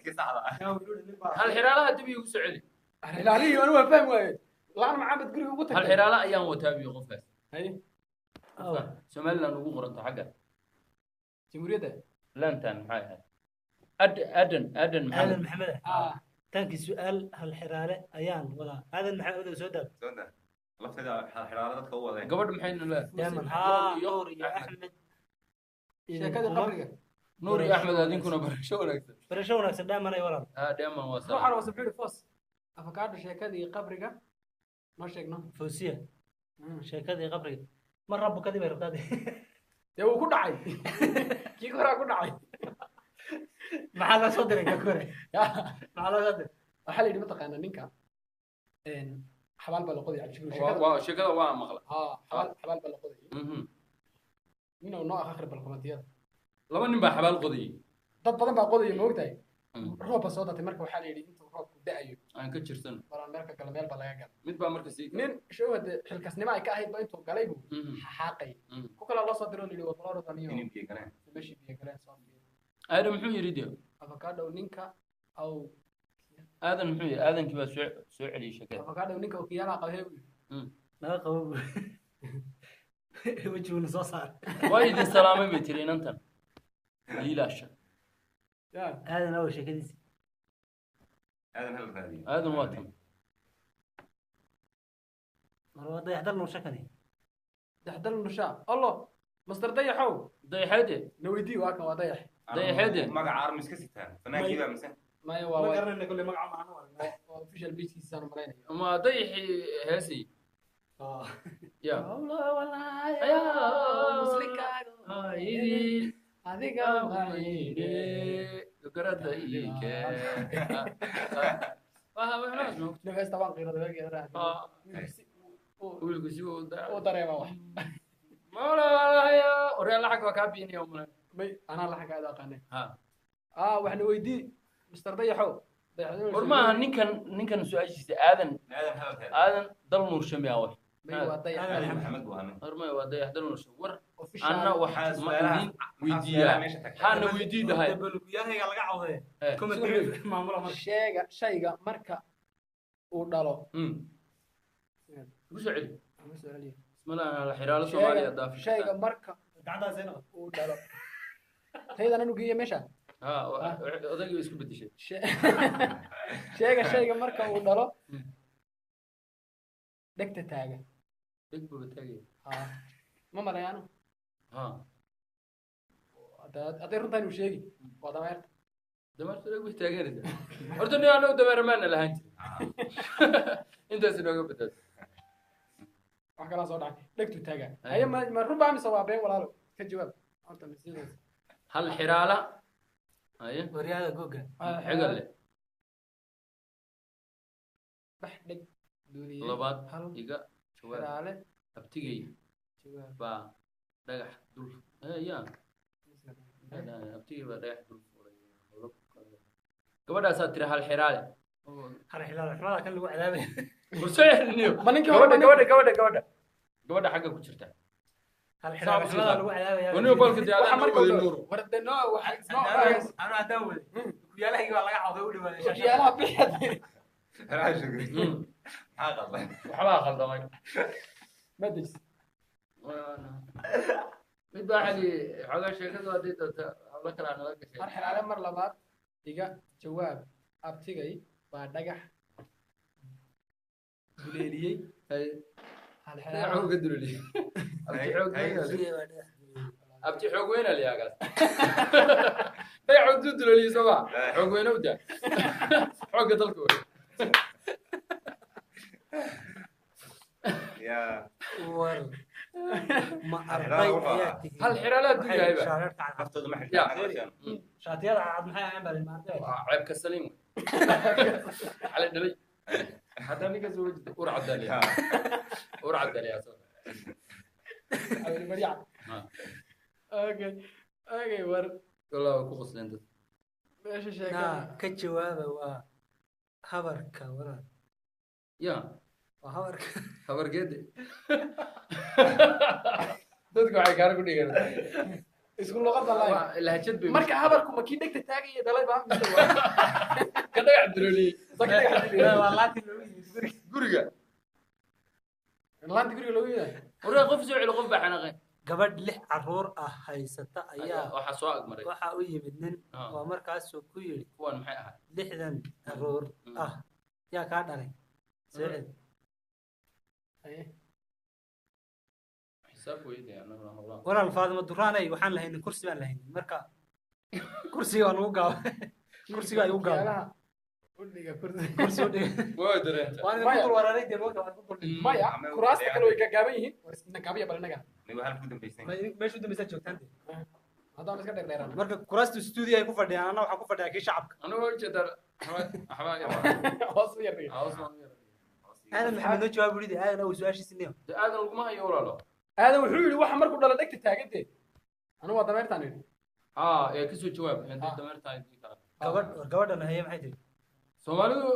Kii saxda ah. Hal xiraalaha dib iigu soo celi. Xiraalihii anigu waan fahmi waayey. Laan macaabad guriga ugu tagtay. Hal xiraala ayaan wataa biyo qofkaas. Haye. Somaliland ugu qoranta xagga. Jamhuuriyadda. Lantan maxay ahayd? Adan Adan Maxamed. Aadan Maxamed. Tankii su'aal hal xiraale ayaan wadaa. Aadan Maxamed oo soo daab. Soo daab. Lafteeda hal xiraale dadka u wadeen. Gabadh maxay nala? Daaman haa Nuur iyo Axmed. Sheekada qabriga. Nuur iyo Axmed adinkuna barasho wanaagsan. Barasho wanaagsan daaman ay walaal. Daaman waa salaam. Ruuxan waa sabxuri foos. Avocado sheekadii qabriga noo sheegno. Foosiya. Sheekadii qabriga. Mar rabbu kadib ay rabtaa. Dee wuu ku dhacay. Kii koraa ku dhacay. Maxaa la soo diray ka kore? Maxaa la soo diray? Waxaa la yidhi mataqaanaa ninka xabaal baa la qodayay Cabdishukri. Waa sheekada waa maqla. Xabaal baa la qodayay. Nin oo noo akhri bal komantiyada. Laba nin baa xabaal qodayay. Dad badan baa qodayay ma ogtahay? Roob baa soo datay marka waxaa la yidhi intuu roobku da'ayo. Aan ka jirsan. Balan meel ka gala meel baa laga galay. Mid baa marka sii. Nin showhade xilkasnimo ay ka ahayd ba intuu galay buu xaaqay. Ku kala loo soo diro la yidhi waa baloor daniyo. Inuu biyo galeen. Meeshii biyo galeen soo fiir. Aadan muxuu yidhi dee? Avocado ninka aw Aadan muxuu yidhi? Aadankii baa soo celiyay sheekada. Avocado ninka okiyaalaha qabay buu yidhi. Naga qabo buu. Wajiguna soo saar. Waa idin salaamay bay tiri inantan. Liilaasha. Aadan aw sheekadiisa. Aadan hal raadiyo. Aadan waa tan. Mar waa dayaxdal nuur shakani. Dayaxdal nuur shaa. Allah Master Dayaxow. Dayaxeede. Na weydii waa kan waa dayax. Dayaxeede. Magaca armi iska sitaan. Fanaankii baa mise? Maya waa Ma garanayna kulli magaca ma anu aragna. Waa official page-kiisa aan malaynayo. Ma dayaxii heesii. Ya. Muslinkaaga. Adiga mayne. Garada ii keen. Waa heesta waan qiirada waagii hore. Wiilku si uu dareema wax. Mawlaaya, oryaa lacag waa kaa biinaya umaleyn. May anaa lacag aad aqaanay. Waxna weydii Mr. Dayaxow. War maaha ninkan su'aashiisa Aadan Aadan dal nuur shami ah wax. May waa Dayax. Maxamed buu ahaa. War may waa Dayax dal nuur shami. War anna wax ma idin weydiiyaa. Hana weydii dahay. Balguyahayga laga cawday. Comment maamula marka. Sheega shayga marka uu dhalo. Ugu soo celi. Ugu soo celi. Ismalaha la xiraalo Soomaaliya daafi. Shayga marka gacantaas ay noqon. Uu dhalo. Taydan anu geeyo meesha. Odaygii isku bedeshay. Sheega shayga marka uu dhalo. Dhegta taaga. Dheg buu taagay. Ma malayaano. Hadday runtaan uu sheegi. Waa dameerta. Dameerta dheg bay taaganaysaa. Horta nin anagu dameer maana lahaan jirin. Intaas inooga badbaado. Wax kalaa soo dhacay. Dhegtu taaga. Haye ma run baa mise waa been walaalo? Ka jawaab. Horta masiidaas. Hal xiraala. Haye. Waryaada googa. Xigale. Bax dheg duuliye. Labaad iga jawaab. Xiraale. Abtigay. Jawaab. Baa dhagax dul. Ya. Abtigay baa dhagax dul fuulay. Gabadhaasaa tiri hal xiraale. Hal xiraale xumada kan lagu cadaabay. Huseeniyo. Ma ninkii gabadha gabadha xagga ku jirta. Hal xiraale xumada lagu cadaabaya. Waniba balka dee adaan waday Nuur. War de no waxa Anuu haddaan waday. Ku Okiyaalahayga baa laga cawday u dhawaaday shaashada. Okiyaalaha bixi. Maxaa shukri? Maxaa qaldan? Waxbaa khaldamay. Ma dejis. Mid baa xali xoogaa sheekadu haddii doonta hawlo kale aa nala gashay. Har xiraale mar labaad iga jawaab, abtigay baa dhagax duleeliyey. Hal Dhagax xiraale uga duloliyey. Abti xoog weyn aa Abtigay baa dhagax duleeliyey. Abti xoog weyn aa liyaagaas. Dhagax ugu duloliyey soo ma? Xoog weyne u daa. Xoogga dalka wey. Yaa. War ma arday ayaa tihiin? Hal xiraale hadduu Waxay yahayba. shareerka cadcad. Naftooda ma Ya. xirtaan noloshan. Shaatiyada cadcad maxay ahayn baa la arday? Waa ceebka saliim wey. Xalay dhalay. Hadda ninkaas uga jirta ur caddaaliya. Ur caddaaliya soo. Awel mariyac. Okay, okay, war. Wallah way ku qosleen dad. Meesha sheekada Naa ka jawaaba, waa habarka walaal. Ya, waa habarka. Habargeede. Dadku waxay kaara ku dhigeen. Isku luqada lahayn. Waa lahjad bay. Marka habarku ma kii dhegta taagaya dhalay baa mise waa ka dhagax dulooliyey. Soo ka dhagax duleeliyey. Waa laantii loogu yimid guriga. Guriga. Laanta guriga loogu yimid. Waree qof soo celi, qof baa xanaaqay. Gabadh lix caruur ah haysata ayaa waxaa soo agmaray. Waxaa u yimid nin oo markaasuu ku yidhi, Kuwan maxay ahayd? 60 caruur ah yaa kaa dhalay? Soo celi. Haye. Xisaab weydee annaguna howlaha. Walaal Faadimo Duraanay, waxaan lahaynin kursi baan lahaynin, marka kursiga waa lagu gaabay, kursiga waa igu gaabay. Okiyaalaha u dhiga kursi. Kursi u dhigay. Waa dareenta. Waan idinku Maya. dul weeraray dee, moogta waan ku dul dhigay. Maya, Ama kuraasta kale way gaagaaban yihiin. War isna gaabiya bal inaga. Nigu halka ku dambaysan. Meesha u dambaysaa joogtaan dee. Haddaan iska dheerdheerana. Marka kuraasta stuudiyo ay ku fadhiyaan, anna waxaan ku fadhiyaa kii shacabka. Anigu waa ujeedaa waxbaa Hoos u yar dhiga. Hoos baan u yar. Aadan Maxamed noo jawaab uridi. Aadan aw su-aashiisi niyo. Dee aadan laguma hayo walaalo. Aadan wuxuu yidhi waxa markuu dhalo dhegta taagante. Anigu waa dameertaan yidhi. Haa, ee kasoo jawaab hadday dameer tahay dii kale. Gabadh war gabadhan haye maxay tiri? Soomaalidu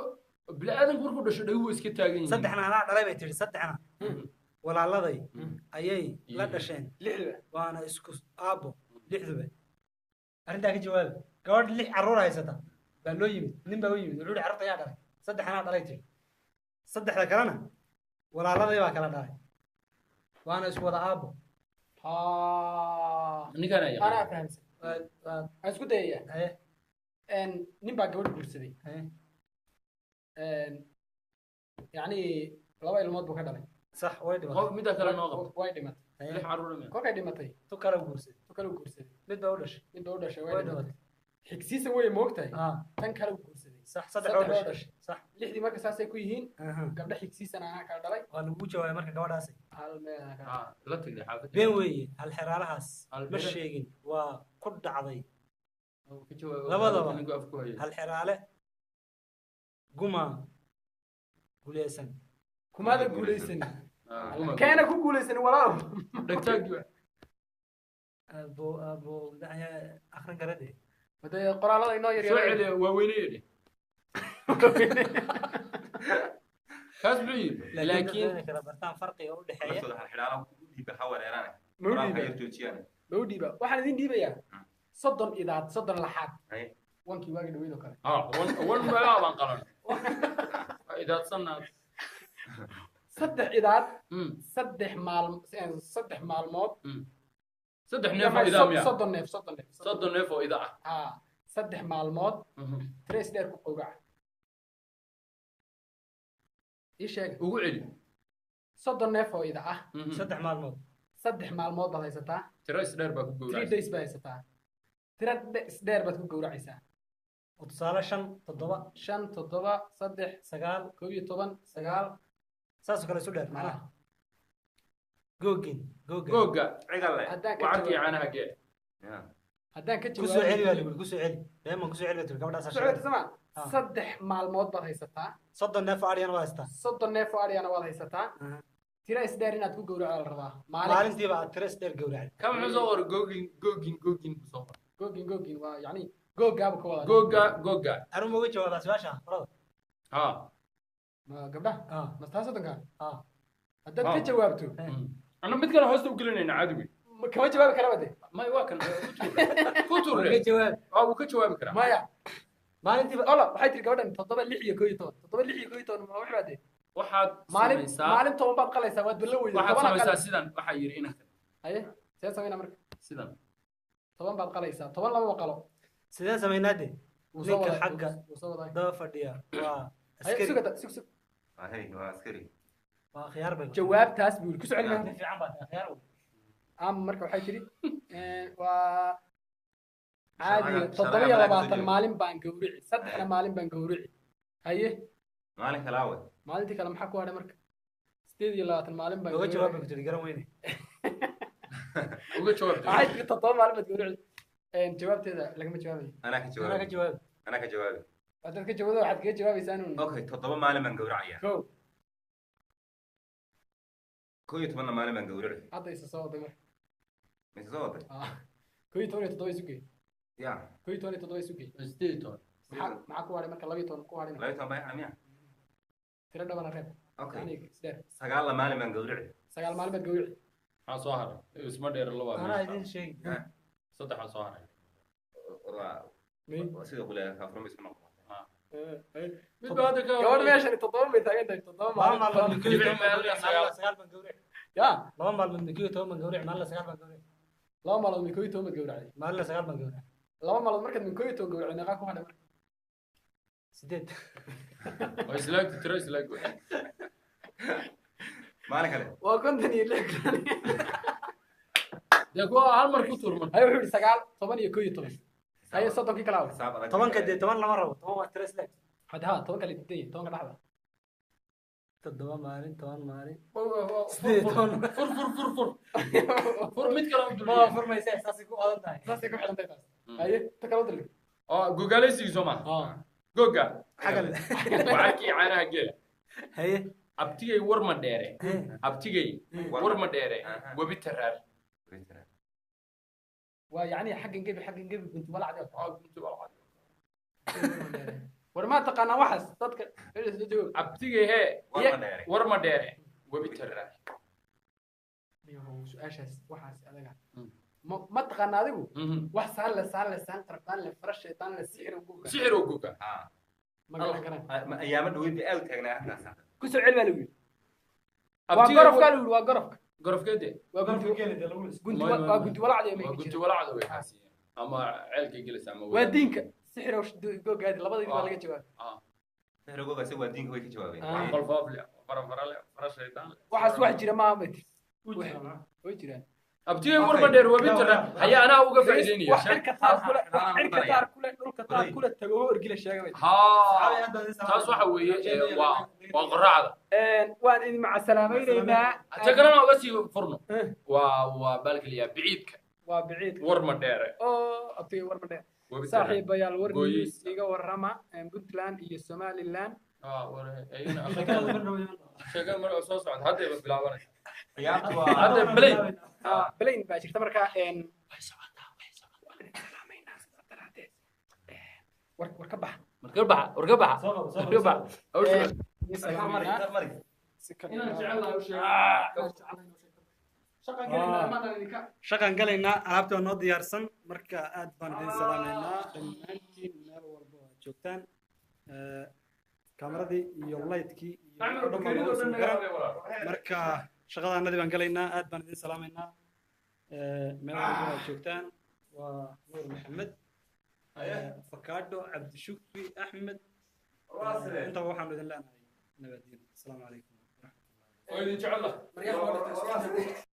bini'aadanku markuu dhasho dhagu way iska taagan yihiin. Saddexna anaa dhalay bay tiri, saddexna walaaladay ayay la dhasheen, Lixdiba. waana isku aabbo lixduba. Arrintaa ka jawaabi. Gabadh lix carruur haysata baa loo yimid, nin baa u yimid, wuxuu yihi carruurta ayaa dhalay? Saddex anaa dhalay tiri, saddexda kalena walaaladay baa kala dhalay, waana isku wada aabbo. Haa. Ninkaan ayaa yaqaan. Anaa fahamsan. Waxaan isku dayayaa. Haye. Nin baa gabadh guursaday. Haye. Yacni laba ilmood buu ka dhalay. Sax, way dhimatay. Qof midda kale noo qabto. Way dhimatay. Haye. Lix carruur miya? Kolkay dhimatay, Tu kale u guursaday. Tu kale u guursaday. Mid baa u dhashay. Mid baa u dhashay, way way dhimatay. dhimatay. Xigsiisa way moogtahay. Tan kale u guursaday. Sax, saddex oo Saddex oo dhashay. dhashay. Sax. Lixdii marka saasay ku yihiin. Aha. Gabdho xigsiisana anaa kala dhalay. Waa lagu jawaabay marka gabadhaasi. Hal meel anaa kala. Haa, la tagday xaafadda. Been weeye, hal xeraalahaas Hal ma xeraale. sheegin, waa ku dhacday. Oo, ka jawaab. Labadaba. Ninku afku hayay. Hal xeraale guma guuleysan. Kumaada guulaysan. Ah, guma. Keena ku guulaysan walaal. Dhagtaagii waa. Abo abo ayaa akhrin kara dee. Hadee qoraalada inoo yar Soo yar. celi waa weynayey. Kaas muxuu yidhi? Laakiin Laakiin kala bartaan farqiga u dhexeeya. Naftooda hal xidhaala u dhiiba ha weeraraan. Ma u Qoraalka dhiibaa? yar joojiyaan. Ma u dhiibaa? Waxaan idin dhiibayaa 30 idaad, 30 laxaad. Haye. Wankii waagi dhaweyd oo kale. Ah, wan meelaha baan qalan. Waa idaadsanaa. Saddex idaad, 3 maalmood. Saddex neef oo idaa miya? 30 neef, 30 neef. 30 neef oo ida ah. Haa, 3 maalmood tiro isdheer ku qowraca. Ii sheeg. Ugu celi. 30 neef oo ida ah. 3 maalmood. 3 maalmood baad haysataa. Tiro isdheer baa ku Three gowracaysa. days baad haysataa, tiro isdheer baad ku gowracaysaa. Oo tusaale shan, toddoba. Shan, toddoba, saddex, sagaal, 11, sagaal. Saasoo kale isu dheer macnaha googin googa. Googa. Cigalle. Haddaan ka Wacarkii jawaab caanaha geel. Ya. Haddaan ka Ku soo celi baa jawaabo. lagu ku soo celi reeman, ku soo celi baa tiri gabadhaas. Socota sama. Ah. 3 maalmood baad haysataa. 30 neef oo adhiyana waa haystaa. 30 neef oo adhiyana waad haysataa. Tiro isdheer inaad ku gowraco la rabaa maalin. Maalintiiba aad tiro isdheer gowracday. Ka muxuu soo qoray? Googin, googin, googin buu soo qoray. Googin, googin waa yacni googaaba ka wada. Googa, googa. Anuu ma uga jawaabaa su-aasha qolada? Haa. Ma gabdhaha? Mastaa 30-ka? Haddaad Ah. ka jawaabto. Anna mid kale hoosta u gelinayna caadi wey. Kama jawaabi karaba de. May, waa kan ku tuur, ku tuur. Uga jawaab. Waa wuu ka jawaabi karaa. Maya. Maalintiiba Ola, waxay tiri gabadhan 7, 6 iyo 11. 7, 6 iyo 11 ma wax baad Waxaad maalin samaysaa maalin 10 baad qalaysaa, waad ballan weyday. Waxaad 10 samaysaa qalaysaa. Sidan waxaa yidhi inanka. Haye, see sameynaa marka? Sidan. 10 baad qalaysaa, 10 lama qalo. Sidee samaynaa dee? Wuu soo Ninka wadaa, xagga wuu soo wadaa. daba fadhiya waa Haye, askari. sug hadda, sug, sug. Hey, waa askari. Waa khiyaar bay. Jawaabtaas buu yidhi, ku soo celi. Nin fiican baa tahay, khiyaar wey. Ama marka waxay tiri waa caadiga Sharaga- 27 sharaga maalin baan gowrici, 3na maalin baan gowrici. Haye. Maalin kale awe? Maalintii kale maxaa ku hadhay marka? 28 maalin baan Uga gowrici. jawaab bay ku tiri, garan weyne. Uga jawaab. Waxay tiri 7 maalin baad gowrici. Jawaabteeda lagama jawaabayo. Anaa ka Anaa ka jawaabi. jawaab. Anaa ka jawaabi. Haddaad ka jawaabdo, waxaad kaga jawaabaysaa inuu Okay, 7 maalin baan gowracayaa. Kow. 11-na maalin baan gowraci. Hadda isa soo waday marka. Mise soo waday? Ah, 11 iyo 7 isu gey. Ya. 11 iyo 7 isu gey. 18. Maxaa ku hadhay marka? 12 ku hadhay. 12 baa miya? Tiro dhabana reeb. Okay. Yani isdheer. 9-la maalin baan gowraci. 9 maalin baad gowrici. Maxaa soo haray? Isma dheer laba. Anaa idin sheegi. Saddexaa soo haray. Waa May. waa sida qule kaafurma isku noqon. Mid baa hadda ka Gabadh meeshan 7 bay taagan tahay, 7 Laba maalin. maalmood min 11 Dhibic baan meel gowrici, sagaal. maalin 9 baan gowrici. Ya. 2 maalmood min 11 baan gowrici, maalin 9 baan gowrici. 2 maalmood min 11 baad gowracday. Maalin 9 baan gowrici. 2 maalmood markaad min 11 gowracday, meeqaa ku hadhay marka? 8. Waa islaagti, tiro islaag wey. Maalin kale. Waa 56. Dee kuwa hal mar ku tuur marka. Haye, wuxuu yidhi 9, 10 iyo 11. Haye, 30-kii kala aw. Xisaab adag. 10-ka dee 10 lama rabo, 10 waa tiro isleeg. Hadda ha 10 kale diidan yahay, 10-ka dhexda. 7 maalin, 10 maalin. Fur. 18. Fur, fur, fur, fur, fur, mid kale u Ma dulmiya. furmaysa, saasay ku odan tahay. Saasay ku xidhan tahay taas. Haye, ta kale u dirga. Oo gogaalaysigii soo maaha? Ah. Goga. Xagal. Wacakii caanaha geela. Haye. Abtigay war ma dheere. Abtigay war ma dheere. Aha. Webi taraar. Waa yacni xaggan gebi, xaggan gebi, gunti walacdi. Waa gunti walacad. War ma taqaanaa waxaas dadka meesha soo jooga? Abtigay hee. War ma dheere. War ma dheere. Webi taraar. Niyow, su-aashaas waxaas adaga ma taqaanaa adigu? Wax saan le, saan le, saan qarbaan le, fara shaytaan le, sixir ugu Sixir oo goga. Ah. Ma garan karaan. Ayaama dhaweyd bay aad u taagnaa halkaas. Ku soo celi baa lagu yidhi. Waa Abtigay gorofkaa lagu yidhi, waa gorofka. Gorofkeede. Waa gunti Geela dee lagu liso. gunti May- waa gunti walacdi Waa ma gunti walacda way kaasi. Ama ceelkay gelaysa ama waa diinka sixir gogaadi, labadii baa laga jawaabay. Ah. Sixir goga isagu waa diinka, way ka jawaabeen. Ah. Qolfoof le, farafara le, fara shaytaan le. Waxaas wax jira maaha bay tiri. Way jiraan. Abtigay war ma dheer webi taraar. Haye, anaa uga faa'iideynaya. Wax cirka taar kule, wax cirka taar kule, dhulka taar kule tago orgila sheega bay tiri. Haa, taas waxa weeye waa qoraacda. Waan idin macasalaamaynaynaa. Ta kalena uga sii furno. Waa baalkaliyaa biciidka. Waa biciid. War ma dheere. Oo abtigay war ma dheer. Webi taraar. Saaxiibayaal, war Gooyey. news iga warrama Puntland iyo Somaliland. Ah, war ayna sheekada mar soo socda haddayba bilaabanaysa. Ciyaartu waa Hadda play. Ah, plane baa jirta marka Way socotaa, way socotaa. waan idin salaameynaa, sidaa daraaddeed war ka bax. War ka baxa, war ka baxa. Soo qabo, soo War ka qabo. baxa. Hawsha. Idin Mari, salaameynaa. mari. Si kale Inaan jecelahay u sheeg. inaan jecelahay u sheeg. Shaqaan gelaynaa, dhammaan idinka. Shaqaan galaynaa, alaabta waa noo diyaarsan. Marka aad baan idin salaameynaa dhammaantiin meel walba oo aad joogtaan. Kaamaradii iyo lightkii iyo Axmed, dhan baa bakeeriyada noogu oo soo dhan naga garan. hadlay walaal. Marka shaqadaanadii baan galaynaa, aad baan idin salaameynaa meel walba oo aad joogtaan. Waa Nuur Maxamed, Fakaadho, Cabdishukri, Axmed. Intaba waxaanu idin leenahay nabadgelyada. Asalaamu calaykum waraxmatullahi. Oo idin jecelahay. Maryaha waa dhigtay.